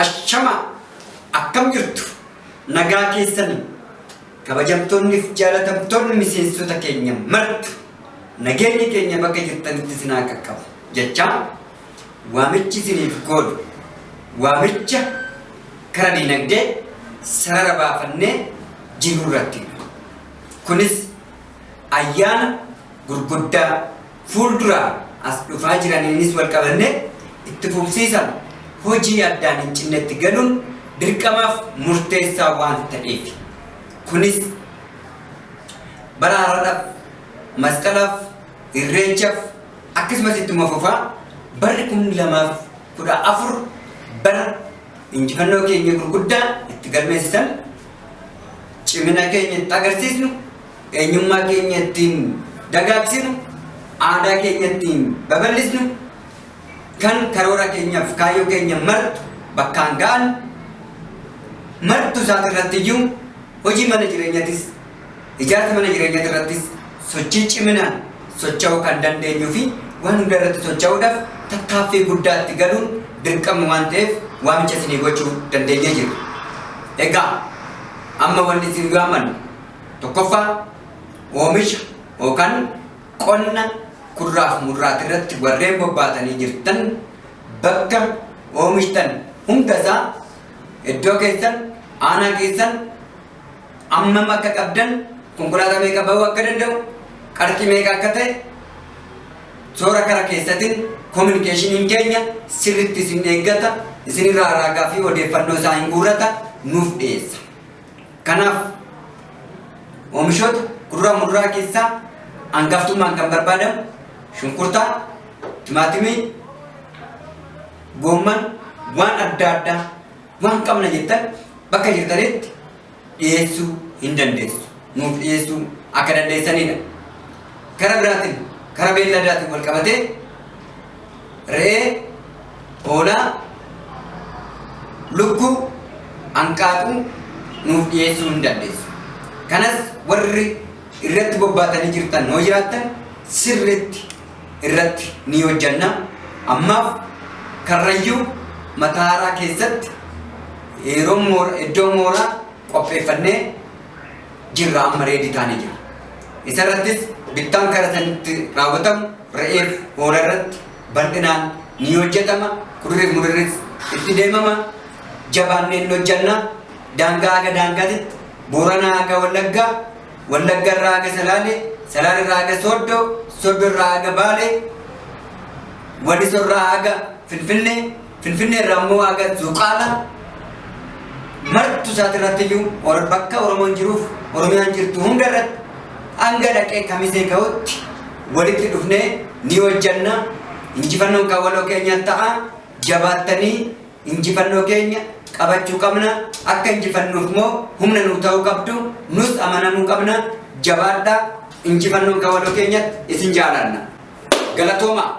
Ashama akkam jirtu nagaa keessani kabajamtoonni fi jaalatamtoonni miseensota keenya martu nageenyi keenya bakka jirtanitti isin haa qaqqabu jechaa waamichi isiniif godhu waamicha kara diinagdee sarara baafannee jirru irratti. Kunis ayyaana gurguddaa fuulduraa as dhufaa jiraniinis wal qabannee itti fufsiisan hojii addaan hin cinnetti galuun dirqamaaf murteessaa waan ta'eef. Kunis bara haaraadhaaf, masqalaaf, irreechaaf akkasumas ittuma fufaa barri 2014 bara injifannoo keenya gurguddaa itti galmeessisan, cimina keenya itti agarsiisnu, eenyummaa keenya ittiin dagaagsinu, aadaa keenya ittiin babal'isnu, kan karoora keenyaaf kaayyoo keenya martu bakkaan ga'an martu isaati irratti iyyuu hojii mana jireenyatis ijaarsa mana jireenyaati irrattis sochii ciminaan socho'uu kan dandeenyuu fi waan hunda irratti socho'uudhaaf tattaaffii guddaatti galuun dirqama waan ta'eef waamicha isinii gochuu dandeenyee jirra. Egaa amma wanni isin waaman tokkoffaa oomisha yookaan qonna kuduraaf muduraati irratti warreen bobbaatanii jirtan bakka oomishtan hunda isaa iddoo keessan aanaa keessan ammam akka qabdan, konkolaataa meeqa bahuu akka danda'u, qarxii meeqa akka ta'e toora kara keessatiin communicationiin keenya sirriitti isin eeggata, isinirraa raagaa fi odeeffannoo isaa hin guurrata, nuuf dhiyeessa. Kanaaf oomishoota kuduraa muduraa keessaa hangaftummaan kan barbaadamu shunkurtaa, timaatimii, goomman, waan adda addaa waan qabna jettan bakka jirtanitti dhiyeessuu hin dandeessu. Nuuf dhiyeessuu akka dandeessanidha. Kara biraatiin kara beelladaatiin wal qabatee re'ee, hoolaa, lukkuu, hanqaaquu nuuf dhiyeessuu hin dandeessu. Kanas warri irratti bobbaatanii jirtan yoo jiraattan sirriitti irratti ni hojjanna. Ammaaf Karrayyuu Mataaraa keessatti yeroo moora iddoo mooraa qopheeffannee jirra, amma ready taanee jira. Isa irrattis bittaan kara sanitti raawwatamu re'eef hoolaa irratti bal'inaan ni hojjetama. Kudurriif mudurris itti deemama. Jabaannee ni hojjanna. Daangaa haga daangaatitti, Booranaa haga Wallaggaa, Wallagga irraa haga Salaalee, Salaalee irraa haga Sooddoo, Sooddoo irraa haga Baalee, Walisoo irraa haga Finfinnee, Finfinnee irraa immoo haga Zuqaala martu isaati irratti iyyuu bakka Oromoon jiruuf Oromiyaan jirtu hunda irratti hanga dhaqee Kamisee ga'utti walitti dhufnee ni hojjanna. Injifannoon kan waloo keenya ta'a. Jabaattanii injifannoo keenya qabachuu qabna. Akka injifannuuf immoo humna nuu ta'uu qabdu. Nus amanamuu qabna. Jabaadhaa. Injifannoon kan waloo keenyatti isin jaalanna. Galatoomaa.